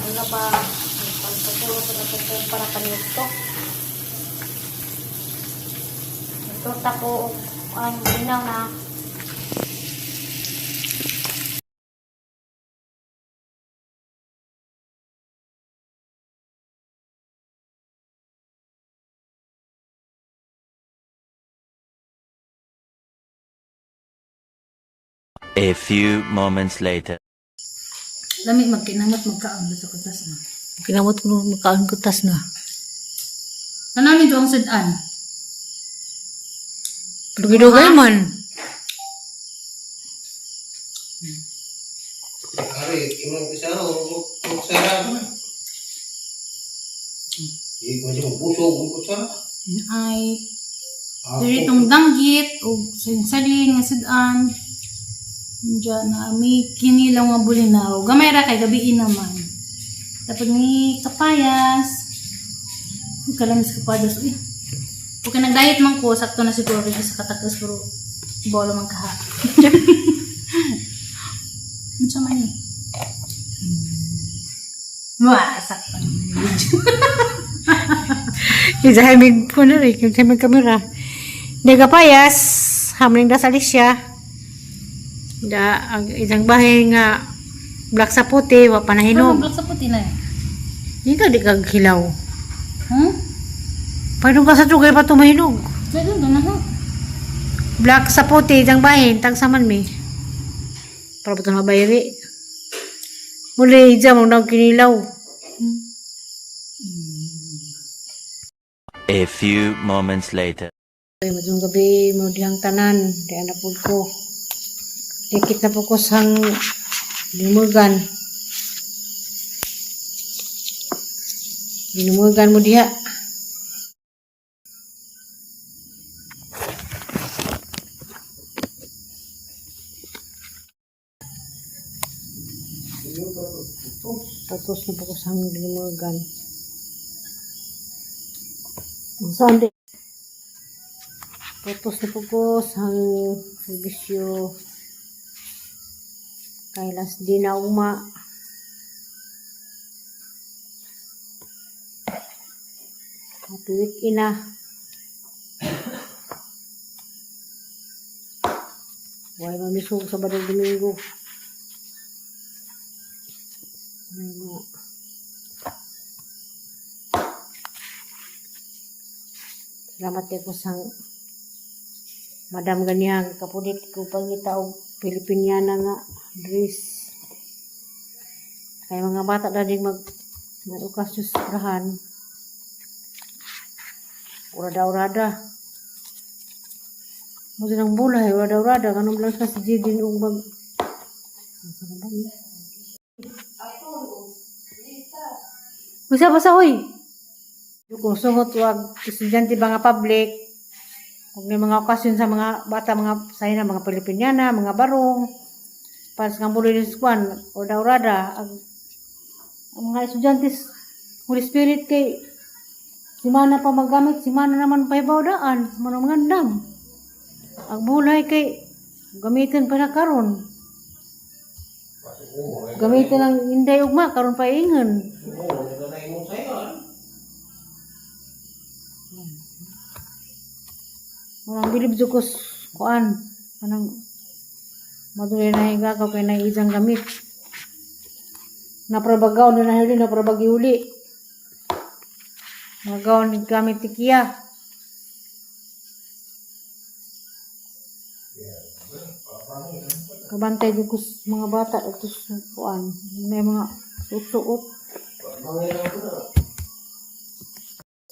Paglaba, pagpapuro po na po para kanito. Nagtorta ko ang linaw na. A few moments later. Lami magkinamot magkaon sa kutas na. Kinamot ko nung makaon ko tas na. Ano nito ang sudan? Dugay-dugay man. Ari, imong isara o kutsara na. Di ko siya busog og kutsara. Ay diri tong danggit og saling nga sudan. Diyan na may kinilaw nga bulinaw. Gamay ra kay gabi naman. Tapos may kapayas. Uy, kalamis kapayas. Uy. Kung nag-diet man ko, sakto na siguro rin sa katakas pero bolo man kaha. Ano sa man eh? Wah, sakto naman yung video. Isa mig po na rin, kaya may kamera. Nagapayas, hamling da sa Alicia. Da, ang isang bahay nga, black sa puti, wa pa Ano, nahinog. black sa puti na eh. Hindi ka di kag hilaw. Hmm? Paano ka sa tugay pa tumahinog? Pwede doon na ha. Black sa puti, isang bahay, tagsaman mi. Para ba ito mabayri? Muli, dyan, mo na kinilaw. A few moments later. Ay, madung gabi, mo dihang tanan, di na po ko. Dikit na po ko sang limugan. Limugan mo diha. Tapos na po ko sang limugan. Ang Sunday. Tapos na po ko sang serbisyo kay last day na uma. Happy weekend na. Huwag mamisog sa Sabado Domingo. May mga Salamat ko sang Madam ganyan, kapulit ko pangita og Pilipiniana nga dress. Kay mga bata na din mag may okasyon sa eskwelahan. Urada-urada. Mo din ang bulay, urada-urada kanong lang sa si Jidin og mag. Asa na ba ni? Usa pa sa hoy. Kung sungot wag estudyante ba nga public, kung may mga okasyon sa mga bata, mga say na mga Pilipiniana, mga barong, para sa kambuloy ng squan, o daurada, ang mga estudyante, Holy Spirit kay simana pa magamit, simana naman pa ibawdaan, simana mga andam. Ang bulay kay gamitin pa na karon. Gamitin ang inday ugma karon pa ingon. Oo, na imong sayo. Mga bilib jud ko kuan kanang madulay na higa ko kay na isang gamit. Naprabagaw na nahuli, naprabagi uli. Magaw ni gamit ti Kia. Kabantay jud ko sa mga bata ito sa kuan, may mga suot-suot.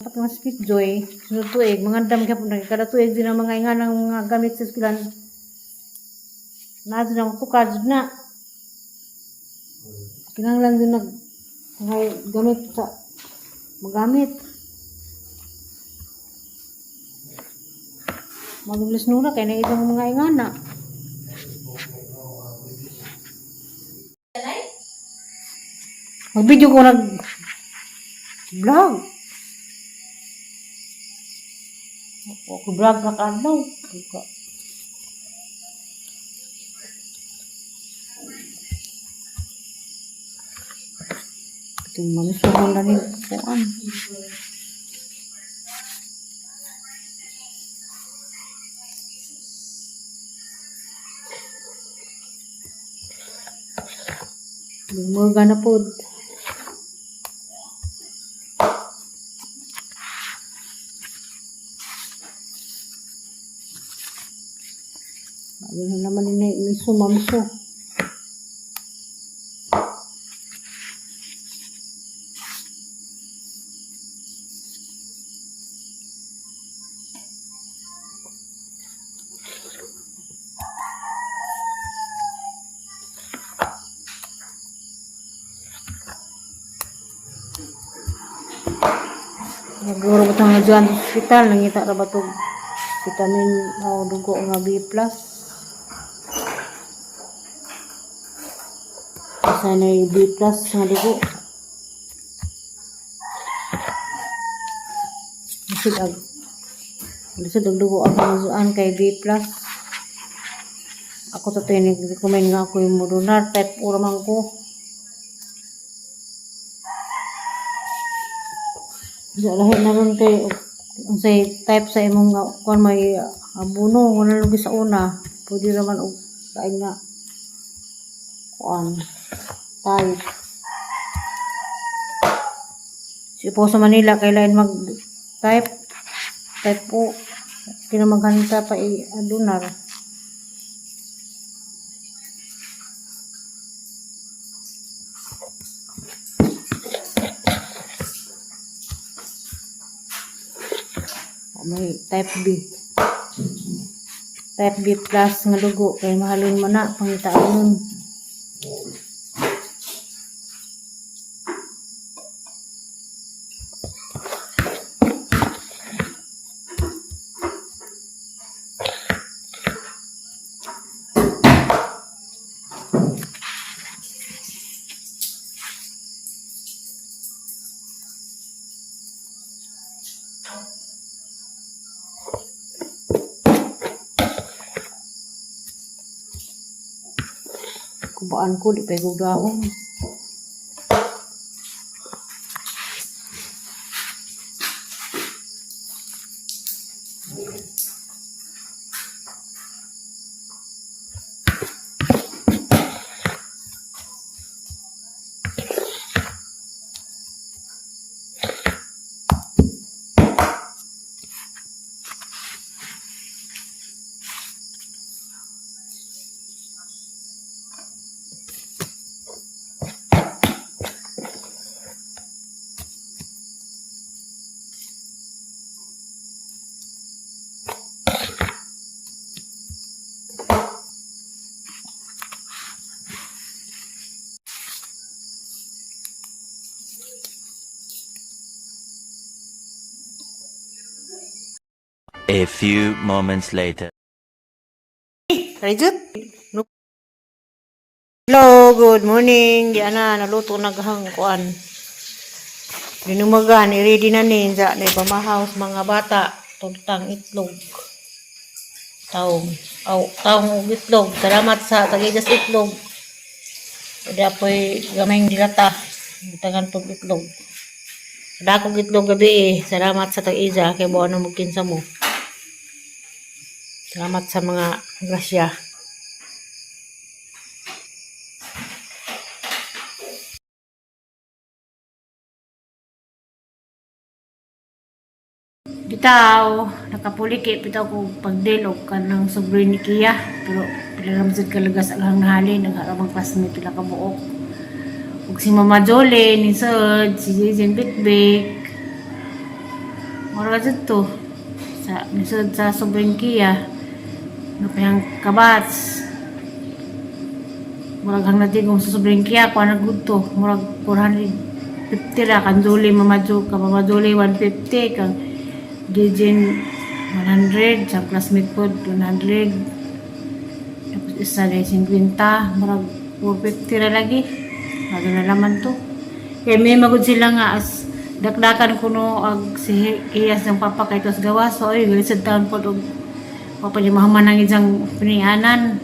Dapat nga speed joy, sunod tuig, mga andam ka po, kada tuig din ang mga inga ng mga gamit sa eskwelahan. Naa dyan ang tukad jud na. Kinahanglan din nag mga gamit sa magamit. Magublis nura kay na ibang mga ingana. Mag-video ko nag vlog. Ako vlog na kaadlaw. Itong mamiso ko na rin kuan. Lumuga na po. Bago na naman ni miso, mamiso. Naguro ba itong dyan sa ospital? Nangita ra ba itong vitamin o dugo nga B+? Sana yung B+ nga dugo. Lisod ag lisod ang dugo ako nga kay B+. Ako to tayo nag-recommend nga ako yung modular type O raman ko. Sa lahi na ron kay unsay type sa imong nga kuan may abono wala lugi sa una pwede raman og lain nga kuan type. Si po sa Manila kay lain mag type type O kinamaghanta pa i adunar. O, may type B. Type B plus nga dugo kay mahalin mo na pangitaan nun. Kubaan ko di pa gugahon. A few moments later. Rajut. Hello, good morning. Di ana naluto na gahang kuan. Dinumagan, i-ready na ni sa na pamahaw sa mga bata. Tortang itlog. Taong, aw, taong og itlog. Salamat sa tagigas itlog. Pwede apoy gamay dilata. Tangan tog itlog. Dakong itlog gabi eh. Salamat sa tag-iza kay buwan mo kinsa mo. Salamat sa mga grasya. Bitaw, nakapuliki bitaw ko pagdilog kanang sobre ni Kia. Pero pila ra man sad kalagas ang halin, nagharamang classmate pila ka buok. Ug si Mama Jolene, ni Sud, si Jason Bitbik. Mura jud to. Sa ni Sud sa sobre ni Kia. Napayang kabats. Murag hang natigong sa sobrang Kia, kuha na good to. Murag 450 ra, kan Jolene, Mama Jo, ka Mama Jolene, 150, kang Dijin 100, sa classmate ko 100. Tapos isa na 50, murag 450 ra lagi. Bago na laman to. Kaya may magud sila nga as dakdakan kuno ag si Kiyas ng papa kay tos gawas. So ay galisod taon po og papalimahaman ang isang pinianan.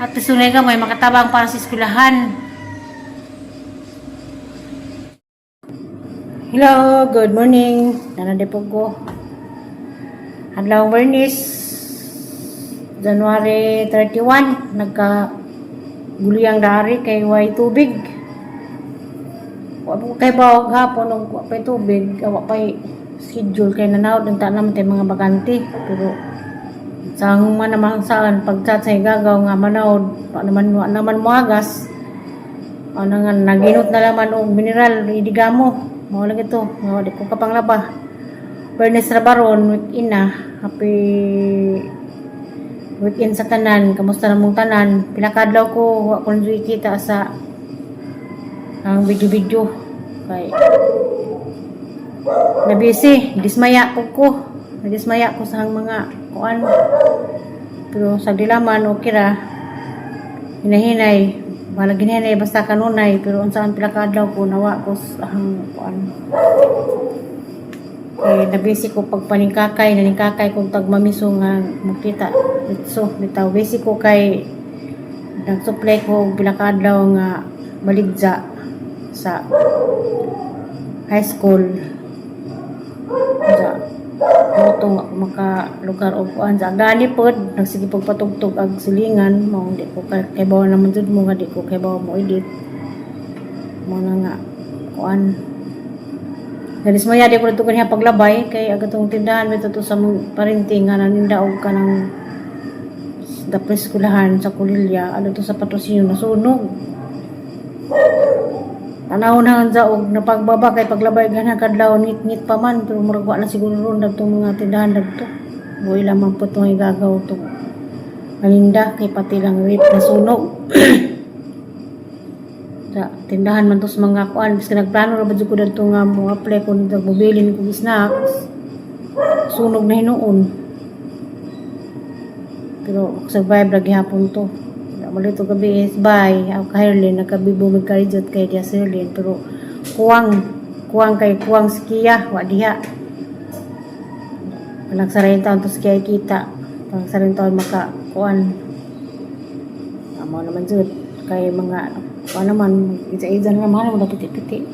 At sunay ka may makatabang para sa eskwelahan. Hello, good morning. Nana po ko. Adlaw Bernice, January 31, nagka guliyang dari kay way tubig. Wa po kay bawag hapon og wa pay tubig, wa pay schedule kay nanawd ang tanan tay mga bakante, pero sang man naman saan pag-chat sa gagaw nga manawd, wa naman moagas. Ano nga naginot na laman og mineral idigamo. Mao lang ito nga di ko kapanglaba. Bernice Rabaron, weekend na. Happy weekend sa tanan. Kamusta na mong tanan? Pila ka adlaw ko wa ko kita sa ang video-video kay na busy, dismaya ko ko. Nadismaya ko sa mga kuan. Pero sa dilaman okay ra. Hinahinay, balag hinahinay basta kanunay, pero unsaan pila ka adlaw ko nawa ko sa ang kuan. Kay nabisi ko pagpaningkakay, naningkakay kong tagmamiso nga makita. So, bitaw bisi ko kay nagsupply ko og pila ka adlaw nga baligja sa high school. Sa moto nga ako makalugar og kuan sa gani pod nagsige pagpatugtog ag silingan mao di ko kay bawa naman jud mo nga di ko kay bawa mo edit mo na nga kuan. Nadismaya di ko dito kaniya paglabay kay ag atong tindahan bitaw to sa mong parinti nga naninda og kanang dapres eskulahan sa Kulilya ano to sa patrosinyo nasunog. Tanaw na sa og napagbaba kay paglabay ganang kadlaw ngit-ngit pa man, pero murag wa na siguro ron dagtong mga tindahan dagto. Buhi lamang po itong igagaw itong paninda kay pati lang rip nasunog. Sa tindahan man to sa mga kuan biska nagplano ra ba jud ko dadto nga mo apply ko nag mobilin ko snacks, sunog na hinuon. Pero survive ra gihapon to. Malito gabi is bye. Ako kay Herlin, nagkabibo magkarijot kay diya si Herlin. Pero kuwang, kuwang kay kuwang sikiya, wa diha. Palagsarin taon to sikiya kita. Palagsarin taon maka kuan. Amo naman jud kay mga kuan naman isa-isa na naman mo piti-piti.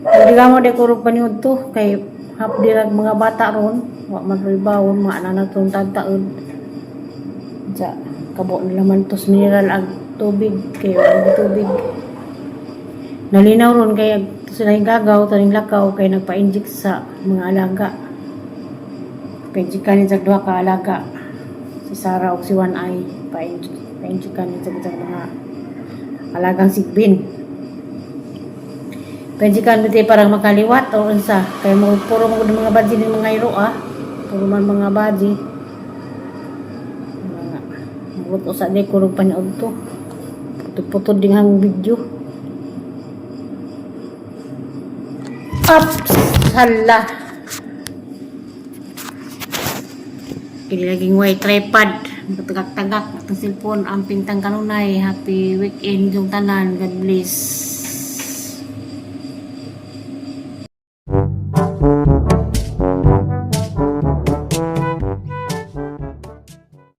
Hindi ka mo dekoro paniud to kay hap dirag mga bata ron, wa man roy bawon mga anak tong tagtaod sa kabo nila man tos mineral ag tubig kay wala tubig. Nalinaw ron kay ag sila yung gagaw taning lakaw kay nagpa-inject sa mga alaga. Pa-inject kanin sa duha ka alaga, si Sarah ug si One Eye. Pa-inject kanin sa mga alagang sigbin. Pa-inject kan parang makaliwat o unsa kay mo puro mo mga badji ng mga iro ah, puro man mga badji mga Buot usa di ko paniud to. Putod-putod din ang video. Ups! Hala! Kini laging way tripod. Tagak-tagak. Atong cellphone. Ang pintang kanunay. Happy weekend yung tanan. God bless.